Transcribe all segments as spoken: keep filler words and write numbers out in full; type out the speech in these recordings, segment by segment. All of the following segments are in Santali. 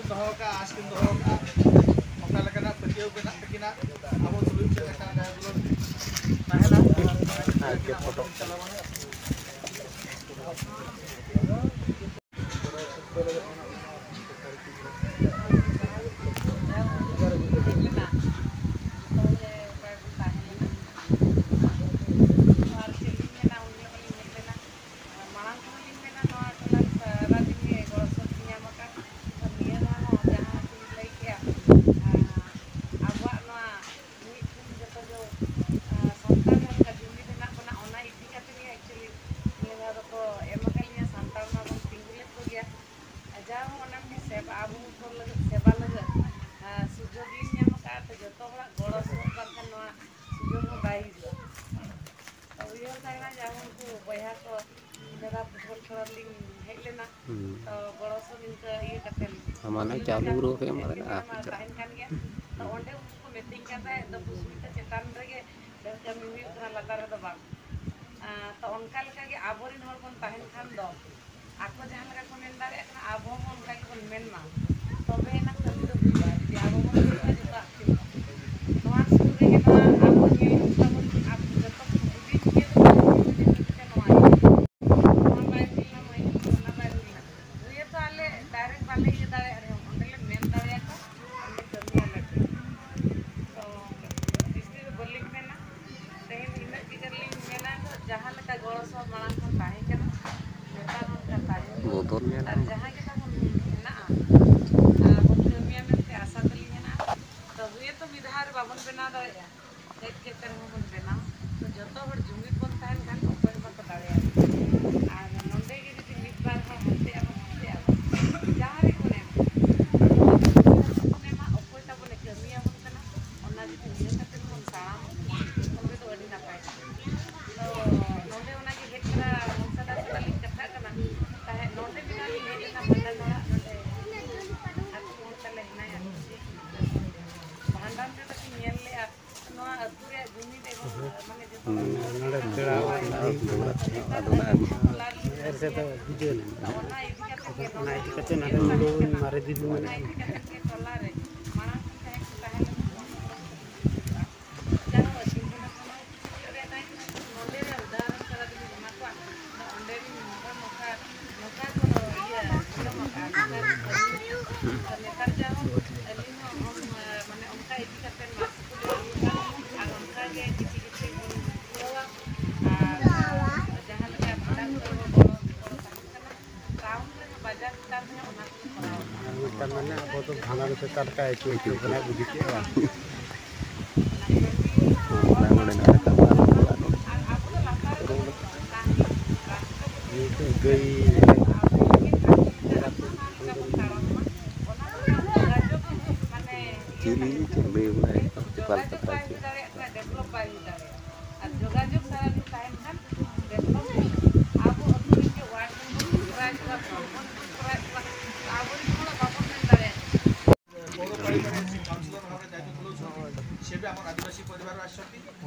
ᱫᱚᱦᱚ ᱠᱟᱜᱼᱟ, ᱟᱥ ᱠᱤᱱ ᱫᱚᱦᱚ ᱠᱟᱜᱼᱟ, ᱚᱠᱟ ᱞᱮᱠᱟᱱᱟᱜ ᱯᱟᱹᱛᱭᱟᱹᱣ ᱢᱮᱱᱟᱜ ᱛᱟᱹᱠᱤᱱᱟ, ᱟᱵᱚ ᱛᱩᱞᱩᱡ ᱪᱮᱫ ᱞᱮᱠᱟ ᱫᱟᱭᱟ ᱫᱩᱞᱟᱹᱲ ᱛᱟᱦᱮᱱᱟ, ᱟᱨ ᱪᱟᱞᱟᱣ ᱵᱟᱱᱟᱜᱼᱟ᱾ ᱟᱨ ᱪᱮᱫ ᱞᱤᱧ ᱢᱮᱱᱟ, ᱩᱱ ᱦᱤᱞᱳᱜ ᱞᱤᱧ ᱦᱮᱡ ᱞᱮᱱᱟ᱾ ᱢᱟᱲᱟᱝ ᱠᱷᱚᱱ ᱞᱤᱧ ᱢᱮᱱᱟ, ᱱᱚᱣᱟ ᱴᱚᱞᱟ ᱨᱮ ᱥᱟᱨᱟ ᱫᱤᱱ ᱜᱮ ᱜᱚᱲᱚ ᱥᱚᱯᱚᱦᱚᱫ ᱧᱟᱢ ᱟᱠᱟᱫ᱾ ᱱᱤᱭᱟᱹ ᱫᱷᱟᱣ ᱦᱚᱸ ᱡᱟᱦᱟᱸ ᱵᱤᱱ ᱞᱟᱹᱭ ᱠᱮᱜᱼᱟ, ᱟᱵᱚᱣᱟᱜ ᱱᱚᱣᱟ ᱢᱤᱫ ᱴᱷᱮᱱ ᱡᱚᱛᱚ ᱜᱮ, ᱥᱟᱱᱛᱟᱲ ᱡᱟᱦᱟᱸ ᱞᱮᱠᱟ ᱡᱩᱢᱤᱫ ᱦᱮᱱᱟᱜ ᱵᱚᱱᱟ, ᱚᱱᱟ ᱤᱫᱤ ᱠᱟᱛᱮ ᱜᱮ actually ᱱᱤᱭᱟᱹ ᱫᱷᱟᱣ ᱫᱚᱠᱚ ᱮᱢ ᱟᱠᱟᱫ ᱞᱤᱧᱟ᱾ ᱥᱟᱱᱛᱟᱲ ᱢᱟ ᱵᱚᱱ ᱛᱤᱸᱜᱩ ᱞᱮᱫ ᱠᱚᱜᱮᱭᱟ᱾ ᱡᱟ ᱦᱚᱸ ᱚᱱᱟ ᱢᱤᱫᱴᱤᱡ ᱥᱮᱵᱟ, ᱟᱵᱚ ᱦᱚᱲ ᱞᱟᱹᱜᱤᱫ ᱥᱮᱵᱟ ᱞᱟᱹᱜᱤᱫ, ᱥᱩᱡᱳᱜᱽ ᱞᱤᱧ ᱧᱟᱢ ᱟᱠᱟᱫᱼᱟ᱾ ᱛᱚ ᱡᱚᱛᱚ ᱦᱚᱲᱟᱜ ᱜᱚᱲᱚ ᱥᱚᱦᱚᱫ ᱵᱟᱝᱠᱷᱟᱱ ᱱᱚᱣᱟ ᱥᱩᱡᱳᱜᱽ ᱦᱚᱸ ᱵᱟᱭ ᱦᱤᱡᱩᱜᱼᱟ᱾ ᱛᱚ ᱩᱭᱦᱟᱹᱨ ᱛᱟᱦᱮᱱᱟ ᱡᱟ ᱦᱚᱸ ᱩᱱᱠᱩ ᱵᱚᱭᱦᱟ ᱠᱚ ᱤᱧ ᱫᱟᱫᱟ ᱯᱷᱩᱴᱵᱚᱞ ᱠᱷᱮᱞᱳᱰ ᱞᱤᱧ ᱦᱮᱡ ᱞᱮᱱᱟ᱾ ᱦᱩᱸ᱾ ᱛᱚ ᱜᱚᱲᱚ ᱥᱚᱦᱚᱫ ᱤᱱᱠᱟᱹ ᱤᱭᱟᱹ ᱠᱟᱛᱮ ᱢᱟᱱᱮ ᱪᱟᱹᱞᱩ ᱨᱮᱦᱚᱸ ᱯᱮ ᱮᱢ ᱫᱟᱲᱮᱭᱟᱜᱼᱟ᱾ ᱮᱴᱠᱮᱴᱚᱬᱮ ᱢᱟ ᱛᱟᱦᱮᱱ ᱠᱟᱱ ᱜᱮᱭᱟ᱾ ᱛᱚ ᱚᱸᱰᱮ ᱩᱱᱠᱩ ᱠᱚ ᱢᱤᱛᱟᱹᱧ ᱠᱟᱱ ᱛᱟᱦᱮᱸᱫ, "ᱫᱚ ᱥᱩᱥᱢᱤᱛᱟ ᱪᱮᱛᱟᱱ ᱨᱮᱜᱮ ᱰᱷᱮᱨ ᱠᱟᱹᱢᱤ ᱦᱩᱭᱩᱜ ᱠᱟᱱᱟ, ᱞᱟᱛᱟᱨ ᱨᱮᱫᱚ ᱵᱟᱝ?" ᱟᱸ, ᱛᱚ ᱚᱱᱠᱟ ᱞᱮᱠᱟ ᱜᱮ ᱟᱵᱚᱨᱮᱱ ᱦᱚᱲ ᱵᱚᱱ ᱛᱟᱦᱮᱱ ᱠᱷᱟᱱ ᱫᱚ ᱟᱠᱚ ᱡᱟᱦᱟᱸ ᱞᱮᱠᱟ ᱠᱚ ᱢᱮᱱ ᱫᱟᱲᱮᱭᱟᱜ ᱠᱟᱱᱟ, ᱟᱵᱚ ᱦᱚᱸ ᱚᱱᱠᱟ ᱜᱮᱵᱚᱱ ᱢᱮᱱ ᱢᱟ, ᱛᱚᱵᱮ ᱮᱱᱟᱝ ᱠᱟᱹᱢᱤ ᱫᱚ ᱦᱩᱭᱩᱜᱼᱟ᱾ ᱡᱩᱫᱤ ᱟᱵᱚ ᱵᱚᱱ ᱦᱩᱭᱩᱜᱼᱟ, ᱡᱚᱛᱚᱣᱟᱜ ᱦᱩᱭᱩᱜᱼᱟ᱾ ᱱᱚᱣᱟ ᱥᱩᱨ ᱨᱮᱜᱮ ᱱᱚᱣᱟ ᱟᱵᱚ ᱧᱮᱞ ᱦᱩᱭᱩᱜ ᱛᱟᱵᱚᱱ, ᱟᱵᱚ ᱡᱚᱛᱚ ᱠᱷᱚᱱ ᱦᱩᱰᱤᱧ ᱤᱭᱟᱹ ᱫᱚ ᱦᱩᱭᱩᱜ ᱠᱟᱱᱟ ᱱᱚᱣᱟ ᱜᱮ᱾ ᱱᱚᱣᱟ ᱵᱟᱭ ᱦᱩᱭ ᱞᱮᱱᱟ, ᱢᱟᱹᱭ ᱜᱤᱫᱽᱨᱟᱹ ᱚᱱᱟ ᱵᱟᱭ ᱦᱩᱭ ᱞᱮᱱᱟ᱾ ᱦᱩᱭ ᱟᱛᱚ ᱟᱞᱮ direct ᱵᱟᱞᱮ ᱤᱭᱟᱹ ᱫᱟᱲᱮᱭᱟᱜ ᱨᱮᱦᱚᱸ, ᱚᱸᱰᱮ ᱞᱮ ᱢᱮᱱ ᱫᱟᱲᱮᱭᱟᱠᱚᱣᱟ, ᱚᱸᱰᱮ ᱠᱟᱹᱢᱤᱭᱟᱞᱮ᱾ ᱛᱚ ᱵᱮᱥᱤ ᱫᱚ ᱵᱟᱹᱞᱤᱧ ᱢᱮᱱᱟ, ᱛᱮᱦᱮᱧ ᱤᱱᱟᱹᱜ ᱜᱮ ᱞᱤᱧ ᱢᱮᱱᱟ, ᱡᱟᱦᱟᱸ ᱞᱮᱠᱟ ᱜᱚᱲᱚ ᱥᱚᱦᱚᱫ ᱢᱟᱲᱟᱝ ᱠᱷᱚᱱ ᱛᱟᱦᱮᱸ ᱠᱟᱱᱟ, ᱱᱮᱛᱟᱨ ᱦᱚᱸ ᱚᱱᱠᱟ ᱛᱟᱦᱮᱸ ᱵᱚᱫᱚᱞ ᱧᱮᱞ ᱟᱨ ᱧᱟᱢᱚᱜ᱾ ᱡᱟᱦᱟᱸ ᱜᱮ ᱛᱟᱵᱚᱱ ᱦᱮᱱᱟᱜᱼᱟ, ᱟᱨ ᱵᱚᱱ ᱠᱟᱹᱢᱤᱭᱟ ᱢᱮᱱᱛᱮ ᱟᱥᱟ ᱛᱟᱹᱞᱤᱧ ᱦᱮᱱᱟᱜᱼᱟ᱾ ᱛᱚ ᱦᱩᱭᱮᱱ ᱛᱚ ᱢᱤᱫ ᱫᱷᱟᱣ ᱨᱮ ᱵᱟᱵᱚᱱ ᱵᱮᱱᱟᱣ ᱫᱟᱲᱮᱭᱟᱜᱼᱟ, ᱦᱮᱡ ᱠᱟᱛᱮ ᱨᱮᱦᱚᱸ ᱵᱚᱱ ᱵᱮᱱᱟᱣᱟ᱾ ᱛᱚ ᱡᱚᱛᱚ ᱦᱚᱲ ᱡᱩᱢᱤᱫ ᱵᱚᱱ ᱛᱟᱦᱮᱱ ᱠᱷᱟᱱ ᱚᱠᱚᱭ ᱦᱚᱸ ᱵᱟᱠᱚ ᱫᱟᱲᱮᱭᱟᱜᱼᱟ᱾ ᱟᱨ ᱱᱚᱸᱰᱮ ᱜᱮ ᱡᱩᱫᱤ ᱢᱤᱫ ᱵᱟᱨ ᱦᱚᱲ ᱦᱟᱱᱛᱮ ᱟᱵᱚᱱ ᱦᱟᱱᱛᱮ ᱟᱵᱚᱱ, ᱡᱟᱦᱟᱸ ᱨᱮᱜᱮ ᱵᱚᱱ ᱮᱢ, ᱵᱚᱱ ᱮᱢᱟ, ᱚᱠᱚᱭ ᱛᱟᱵᱚᱱᱮ ᱠᱟᱹᱢᱤᱭᱟᱵᱚᱱ ᱠᱟᱱᱟ, ᱚᱱᱟ ᱡᱩᱫᱤ ᱩᱭᱦᱟᱹᱨ ᱠᱟᱛᱮ ᱵᱚᱱ ᱛᱟᱲᱟᱢᱟ, ᱛᱚᱵᱮ ᱫᱚ ᱟᱹᱰᱤ ᱱᱟᱯᱟᱭ᱾ ᱛᱚ ᱱᱚᱸᱰᱮ ᱚᱱᱟᱜᱮ ᱦᱮᱡ ᱠᱟᱱᱟ, ᱢᱚᱱᱥᱟ ᱫᱟ ᱥᱟᱞᱟᱜ ᱞᱤᱧ ᱠᱟᱛᱷᱟᱜ ᱠᱟᱱᱟ ᱛᱟᱦᱮᱸᱫ᱾ ᱱᱚᱸᱰᱮ ᱢᱤᱫ ᱫᱷᱟᱣ ᱞᱤᱧ ᱦᱮᱡ ᱞᱮᱱᱟ ᱵᱷᱟᱸᱰᱟᱱ ᱚᱲᱟᱜ, ᱱᱚᱸᱰᱮ ᱟᱹᱛᱩ ᱦᱚᱲ ᱛᱟᱞᱮ ᱦᱮᱱᱟᱭᱟ᱾ ᱵᱷᱟᱸᱰᱟᱱ ᱨᱮᱫᱚ ᱞᱤᱧ ᱧᱮᱞ ᱞᱮᱜᱼᱟ, ᱱᱚᱣᱟ ᱟᱹᱛᱩ ᱨᱮᱭᱟᱜ ᱡᱩᱢᱤᱫ ᱮᱵᱚᱝ ᱢᱟᱱᱮ ᱡᱚᱛᱚ ᱦᱚᱲ ᱱᱚᱰᱮ ᱯᱮᱲᱟ ᱚᱲᱟᱜ ᱦᱮᱡ ᱦᱩᱭ ᱠᱟᱱᱟ᱾ ᱟᱫᱚ ᱚᱱᱟ ᱟᱹᱰᱤ ᱦᱚᱞᱟ ᱞᱤᱧ ᱚᱱᱟ ᱤᱫᱤ ᱠᱟᱛᱮ ᱜᱮ ᱚᱱᱟ ᱤᱫᱤ ᱠᱟᱛᱮ ᱱᱚᱰᱮ ᱢᱟᱨᱮ ᱚᱱᱟ ᱤᱫᱤ ᱠᱟᱛᱮ ᱜᱮ ᱴᱚᱞᱟ ᱨᱮ ᱢᱟᱲᱟᱝ ᱠᱷᱚᱱ ᱡᱟᱦᱟᱸᱭ ᱠᱚ ᱛᱟᱦᱮᱸ ᱞᱮᱱᱟ, ᱚᱱᱟ ᱠᱚ ᱡᱟᱦᱟᱸ ᱟᱹᱛᱩ ᱠᱷᱚᱱᱟᱜ ᱚᱱᱟ ᱠᱤᱪᱷᱩ ᱨᱮ ᱛᱟᱦᱮᱸ ᱠᱟᱱᱟ, ᱱᱚᱰᱮ ᱨᱮ ᱩᱫᱟᱦᱚᱨᱚᱱ ᱥᱟᱨᱟ ᱫᱤᱱ ᱮᱢᱟ ᱠᱚᱣᱟ᱾ ᱚᱸᱰᱮ ᱨᱤᱧ ᱱᱚᱝᱠᱟ, ᱱᱚᱝᱠᱟ, ᱱᱚᱝᱠᱟ ᱠᱚ ᱤᱭᱟᱹ ᱟᱸᱡᱚᱢ ᱟᱠᱟᱫᱼᱟ, ᱱᱚᱝᱠᱟ ᱠᱚ ᱠᱟᱹᱢᱤᱭᱟ᱾ ᱱᱮᱛᱟᱨ ᱡᱟᱦᱟᱸ ᱟᱹᱞᱤᱧ ᱦᱚᱸ, ᱚᱱ-, ᱢᱟᱱᱮ ᱚᱱᱠᱟ ᱤᱫᱤ ᱠᱟᱛᱮ ᱢᱟᱥ ᱟᱨ ᱚᱱᱠᱟ ᱜᱮ ᱠᱤᱪᱷᱩ ᱠᱤᱪᱷᱩ ᱵᱚᱱ ᱠᱚᱨᱟᱣᱟ᱾ ᱟᱨ ᱡᱟᱦᱟᱸ ᱞᱮᱠᱟ ᱵᱷᱟᱸᱰᱟᱱ ᱠᱚᱨᱮ ᱦᱚᱸ ᱜᱚᱲᱚ, ᱜᱚᱲᱚ ᱛᱟᱦᱮᱱ ᱠᱟᱱᱟ, ᱴᱟᱣᱩᱱ ᱨᱮᱦᱚᱸ ᱵᱟᱡᱟᱨ ᱪᱮᱛᱟᱱ ᱨᱮᱦᱚᱸ ᱚᱱᱟ ᱠᱚ ᱠᱚᱨᱟᱣ ᱠᱟᱱᱟ᱾ ᱢᱮᱱᱠᱷᱟᱱ ᱢᱟᱱᱮ ᱟᱵᱚ ᱫᱚ ᱵᱷᱟᱸᱰᱟᱱ ᱥᱮ ᱚᱠᱟ ᱞᱮᱠᱟ ᱟᱹᱭᱠᱟᱹᱣ ᱦᱚᱪᱚ ᱠᱟᱱᱟ, ᱵᱩᱡᱷᱟᱹᱣ ᱠᱮᱫ ᱵᱟᱝ? ᱚᱱᱟ ᱱᱚᱰᱮ ᱱᱟᱜ ᱨᱟᱠᱟᱵ ᱠᱟᱱᱟ᱾ ᱟᱨ ᱟᱵᱚ ᱫᱚ ᱞᱟᱛᱟᱨ ᱨᱮ ᱵᱟᱹᱱᱩᱜ ᱵᱚᱱᱟ, ᱛᱟᱦᱮᱸ ᱨᱟᱥᱛᱟ ᱠᱚ ᱱᱤᱛᱚᱜ ᱜᱟᱹᱭ ᱟᱵᱚ ᱞᱟᱹᱜᱤᱫ ᱟᱹᱰᱤ ᱪᱮᱦᱨᱟ ᱛᱮ ᱚᱱᱟ ᱫᱚ ᱡᱳᱜᱟᱡᱳᱜᱽ ᱢᱟᱱᱮ ᱪᱮᱫ ᱞᱟᱹᱜᱤᱫ ᱪᱚ ᱞᱟᱹᱭ ᱵᱟᱲᱟᱭ ᱠᱟᱱᱟ, ᱯᱟᱞ ᱡᱳᱜᱟᱡᱳᱜᱽ ᱠᱟᱛᱷᱟ ᱵᱟᱭ ᱪᱮ᱾ ᱦᱩᱭ ᱫᱟᱲᱮᱭᱟᱜ ᱠᱟᱱᱟ, ᱰᱮᱵᱷᱞᱚᱯ ᱵᱟᱭ ᱦᱩᱭ ᱫᱟᱲᱮᱭᱟᱜᱼᱟ᱾ ᱟᱨ ᱡᱳᱜᱟᱡᱳᱜᱽ ᱥᱟᱨᱟ ᱫᱤᱱ ᱛᱟᱦᱮᱱ ᱠᱷᱟᱱ ᱰᱮᱵᱷᱞᱚᱯ ᱦᱩᱭᱩᱜᱼᱟ᱾ ᱟᱵᱚ ᱟᱹᱛᱩ ᱨᱮᱱ ᱜᱮ ᱣᱟᱨᱰ ᱢᱮᱢᱵᱟᱨ ᱵᱚᱱ ᱠᱚᱨᱟᱣᱮᱫ ᱠᱚᱣᱟ, ᱵᱚᱱ ᱠᱚᱨᱟᱣᱮᱫ ᱠᱚᱣᱟ, ᱟᱵᱚ ᱨᱮᱱ ᱦᱚᱲ ᱵᱟᱵᱚᱱ ᱢᱮᱱ ᱫᱟᱲᱮᱭᱟᱜ ᱠᱟᱱᱟ। ପୌରପାଳିକାରେ ସେ କାଉନସିଲର ଭାବରେ ଦାୟିତ୍ୱ ତୁଲାଉଛନ୍ତି। ସେ ବି ଆମର ଆଦିବାସୀ ପରିବାରରୁ ଆସିଛନ୍ତି।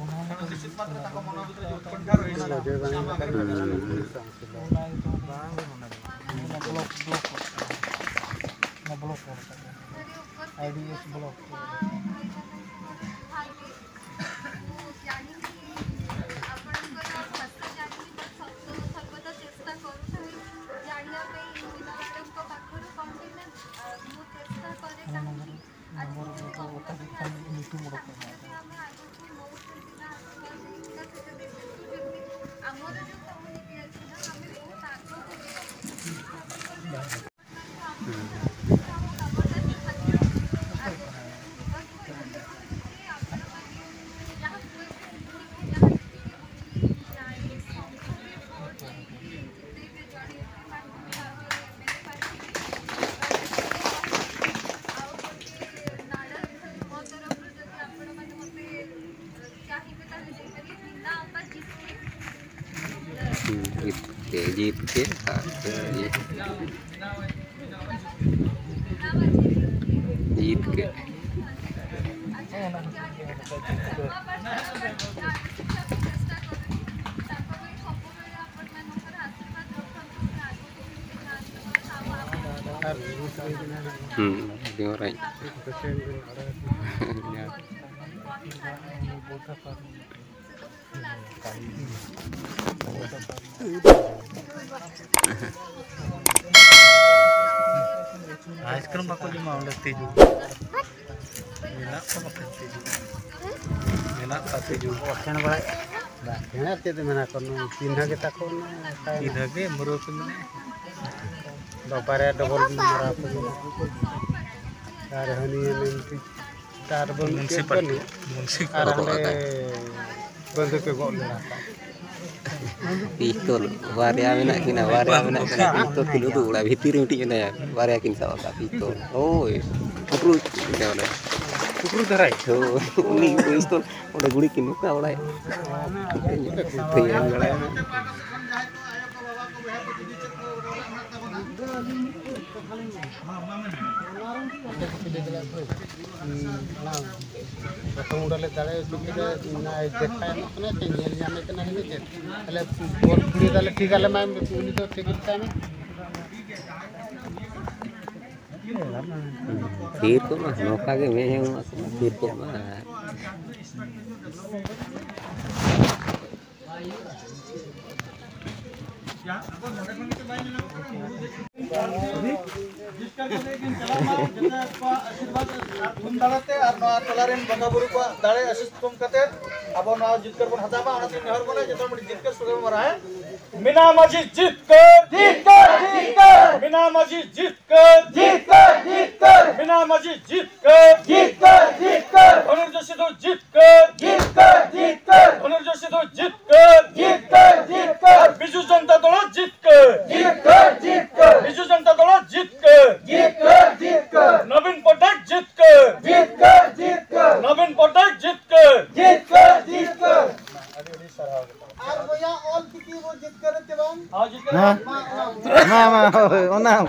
ତେଣୁ ନିଶ୍ଚିତ ମାତ୍ରାରେ ତାଙ୍କ ମନ ଭିତରେ ଯେଉଁ ଉତ୍କଣ୍ଠା ରହିଛି, ସେ ଆମ ଆଗରେ ପ୍ରକାଶ କରିବେ। ବ୍ଲକ, ବ୍ଲକ, ନା ବ୍ଲକ କଣ? I D S block. ମୁଁ ଜାଣିନି, ଆପଣଙ୍କର ଭାଷା ଜାଣିନି, but ସତ ସର୍ବଦା ଚେଷ୍ଟା କରୁଥାଏ ଜାଣିବା ପାଇଁ ମ୍ୟାଡାମଙ୍କ ପାଖରୁ। କ'ଣ ପାଇଁ ନା, ଆ, ମୁଁ ଚେଷ୍ଟା କରେ କାହିଁକି ଆଜି ଯଦି କର୍ମଚାରୀ ଆସିବେ, ତାଙ୍କୁ ଯଦି ଆମେ ଆଗକୁ ନଉଛନ୍ତି ନା ଆଶୀର୍ବାଦ ଦେଇକି, ନା ସେ ଯଦି ଦେଖୁଛନ୍ତି ଆମର ଯେଉଁ କମ୍ୟୁନିଟି ଅଛି ନା, ଆମେ ବହୁତ ଆଗକୁ ଯିବା। जीत के, जीत के, हाँ, ये। जीत के। ᱦᱩᱸ, ᱟᱹᱰᱤ ᱢᱟᱨᱟᱝ᱾ ᱟᱭᱤᱥᱠᱨᱤᱢ ᱵᱟᱠᱚ ᱡᱚᱢᱟ ᱚᱸᱰᱮ, ᱛᱤᱡᱩ ᱢᱮᱱᱟᱜ ᱠᱚᱣᱟ, ᱵᱟᱠᱷᱟᱱ ᱛᱤᱡᱩ ᱢᱮᱱᱟᱜ ᱠᱚᱣᱟ, ᱛᱤᱡᱩ᱾ ᱵᱟᱠᱷᱮᱬ ᱵᱟᱲᱟᱭ, ᱵᱟᱠᱷᱮᱬ ᱟᱨ ᱪᱮᱫ ᱮᱢ ᱢᱮᱱᱟ, ᱠᱳᱱᱳ ᱪᱤᱱᱦᱟᱹ ᱜᱮ ᱛᱟᱠᱚ ᱚᱱᱟ ᱛᱟᱦᱮᱱᱟ᱾ ᱪᱤᱱᱦᱟᱹ ᱜᱮ ᱢᱩᱨᱟᱹ ᱠᱚ ᱢᱮᱱᱟᱜᱼᱟ᱾ ᱵᱟᱵᱟᱨᱮ ᱰᱚᱵᱚᱞ ᱢᱟᱨᱟ ᱠᱚ ᱢᱮᱱᱟᱜᱼᱟ᱾ ᱟᱨ ᱦᱟᱹᱱᱤ ᱦᱟᱹᱱᱤ ᱟᱨ ᱵᱟᱹᱱᱩᱜ ᱢᱩᱱᱥᱤ ᱪᱮᱫ ᱯᱟᱞᱴᱤ, ᱵᱟᱹᱱᱩᱜ᱾ ᱢᱩᱱᱥᱤ ᱟᱨ ᱯᱟᱞᱴᱤ᱾ ᱦᱟᱸᱰᱮ ᱵᱟᱹᱱᱫᱩᱠ ᱮ ᱜᱚᱜ ᱞᱮᱫᱟ᱾ ᱯᱤᱥᱛᱚᱞ ᱵᱟᱨᱭᱟ ᱢᱮᱱᱟᱜ ᱠᱤᱱᱟ, ᱵᱟᱨᱭᱟ ᱢᱮᱱᱟᱜ ᱠᱤᱱᱟ, ᱯᱤᱥᱛᱚᱞ ᱠᱤᱱ ᱩᱫᱩᱜ ᱵᱟᱲᱟ, ᱵᱷᱤᱛᱤᱨ ᱨᱮ ᱢᱤᱫᱴᱤᱡ ᱢᱮᱱᱟᱭᱟ, ᱵᱟᱨᱭᱟ ᱠᱤᱱ ᱥᱟᱵ ᱟᱠᱟᱫ ᱯᱤᱥᱛᱚᱞ᱾ ᱳᱭ, ᱠᱩᱠᱨᱩ ᱢᱮᱱᱟᱭᱟ ᱚᱸᱰᱮ᱾ ᱠᱩᱠᱨᱩ ᱫᱷᱟᱨᱟᱭ? ᱦᱳᱭ, ᱩᱱᱤ ᱯᱤᱥᱛᱚᱞ ᱚᱸᱰᱮ ᱜᱩᱲᱤ ᱠᱤᱱ ᱱᱚᱝᱠᱟ ᱵᱟᱲᱟᱭᱟ᱾ ᱛᱮᱭᱟᱨ ᱵᱟᱲᱟᱭᱟ᱾ ᱚᱱᱟ ᱵᱟᱠᱷᱟᱱ ᱚᱸᱰᱮ ᱞᱮ ᱫᱟᱲᱮ ᱦᱚᱪᱚ ᱠᱮᱫᱟ, ᱚᱱᱟ ᱫᱮᱠᱷᱟ ᱮᱢᱚᱜ ᱠᱟᱱᱟ ᱪᱮ, ᱧᱮᱞ ᱧᱟᱢᱮ ᱠᱟᱱᱟ ᱦᱤᱱᱟᱹ ᱪᱮ? ᱛᱟᱦᱞᱮ ᱵᱚᱞ ᱠᱩᱲᱤ ᱫᱟᱞᱮ ᱴᱷᱤᱠ ᱟᱞᱮ ᱢᱟ, ᱩᱱᱤ ᱫᱚ ᱴᱷᱤᱠ ᱜᱮ ᱛᱟᱦᱮᱱᱟ᱾ ᱛᱷᱤᱨ ᱠᱚᱜ ᱢᱟ, ᱱᱚᱝᱠᱟ ᱜᱮ ᱢᱮᱫ ᱮᱢ ᱮᱢᱟᱜ ᱠᱚᱢᱟ, ᱛᱷᱤᱨ ᱠᱚᱜ ᱢᱟ᱾ ᱡᱤᱛᱠᱟᱹᱨ ᱠᱟᱛᱮ ᱠᱤᱱ ᱪᱟᱞᱟᱜ ᱢᱟ, ᱡᱚᱛᱚ ᱠᱚᱣᱟᱜ ᱟᱥᱤᱨᱵᱟᱫ ᱟᱨ ᱛᱷᱩᱢ ᱫᱟᱲᱮ ᱛᱮ ᱟᱨ ᱱᱚᱣᱟ ᱴᱚᱞᱟ ᱨᱮᱱ ᱵᱚᱸᱜᱟ ᱵᱩᱨᱩ ᱠᱚᱣᱟᱜ ᱫᱟᱲᱮ ᱟᱥᱤᱥ ᱛᱷᱩᱢ ᱠᱟᱛᱮ ᱟᱵᱚ ᱱᱚᱣᱟ ᱡᱤᱛᱠᱟᱹᱨ ᱵᱚᱱ ᱦᱟᱛᱟᱣ ᱢᱟ᱾ ᱚᱱᱟᱛᱮ ᱱᱮᱦᱚᱨ ᱵᱚᱱᱟ, ᱡᱚᱛᱚ ᱦᱚᱲ ᱢᱤᱫ ᱡᱤᱛᱠᱟᱹᱨ ᱥᱚᱸᱜᱮ ᱵᱚᱱ ᱢᱟᱨᱟᱣᱟ, ᱦᱮᱸ? ᱢᱮᱱᱟ ᱢᱟᱹᱡᱷᱤ ᱡᱤᱛᱠᱟᱹᱨ, ᱡᱤᱛᱠᱟᱹᱨ, ᱡᱤᱛᱠᱟᱹᱨ᱾ ᱢᱮᱱᱟ ᱢᱟᱹᱡᱷᱤ ᱡᱤᱛᱠᱟᱹᱨ, ᱡᱤᱛᱠᱟᱹᱨ, ᱡᱤᱛᱠᱟᱹᱨ᱾ ᱢᱮᱱᱟ ᱢᱟᱹᱡᱷᱤ ᱡᱤᱛᱠᱟᱹᱨ, ᱡᱤᱛᱠᱟᱹᱨ, ᱡᱤᱛᱠᱟᱹᱨ᱾ ᱫᱷᱚᱱᱚᱱᱡᱚᱭ ᱥᱤᱫᱷᱩ ᱡᱤᱛᱠᱟᱹᱨ, ᱡᱤᱛᱠᱟᱹᱨ, ᱡᱤᱛᱠᱟᱹᱨ᱾ ᱫᱷᱚᱱᱚᱱᱡᱚᱭ ᱥᱤᱫᱷᱩ ᱡᱤᱛᱠᱟᱹᱨ, ᱡᱤᱛᱠᱟᱹᱨ, ᱡᱤᱛᱠᱟᱹᱨ᱾ ᱵᱤᱡᱩ ᱡᱚᱱᱛᱟ ᱫᱚᱞ ᱡᱤᱛᱠᱟᱹᱨ, ᱡᱤᱛᱠᱟᱹᱨ, ᱡᱤᱛᱠᱟᱹᱨ᱾ ᱵᱤᱡᱩ ᱡᱚᱱᱛᱟ ᱫᱚᱞ ᱡᱤᱛᱠᱟᱹᱨ, ᱡᱤᱛᱠᱟᱹᱨ, ᱡᱤᱛᱠᱟᱹᱨ᱾ ᱱᱚᱵᱤᱱ ᱯᱚᱴᱱᱟᱭᱮᱠ ᱡᱤᱛᱠᱟᱹᱨ, ᱡᱤᱛᱠᱟᱹᱨ, ᱡᱤᱛᱠᱟᱹᱨ᱾ ᱱᱚᱵᱤᱱ ᱯᱚᱴᱱᱟᱭᱮᱠ ᱡᱤᱛᱠᱟᱹᱨ, ᱡᱤᱛᱠᱟᱹᱨ, ᱡᱤᱛᱠᱟᱹᱨ᱾ ᱟᱹᱰᱤ ᱟᱹᱰᱤ ᱥᱟᱨᱦᱟᱣ᱾ ᱟᱨ ᱵᱚᱭᱦᱟ, ᱚᱞ ᱪᱤᱠᱤ ᱵᱚ ᱡᱤᱛᱠᱟᱹᱨ ᱪᱮ ᱵᱟᱝ? ᱦᱮᱸ, ᱡᱤᱛᱠᱟᱹᱨ᱾ ᱦᱮᱸ᱾ ᱢᱟ, ᱚᱱᱟ ᱢᱟ, ᱢᱟ, ᱦᱳᱭ, ᱚᱱᱟ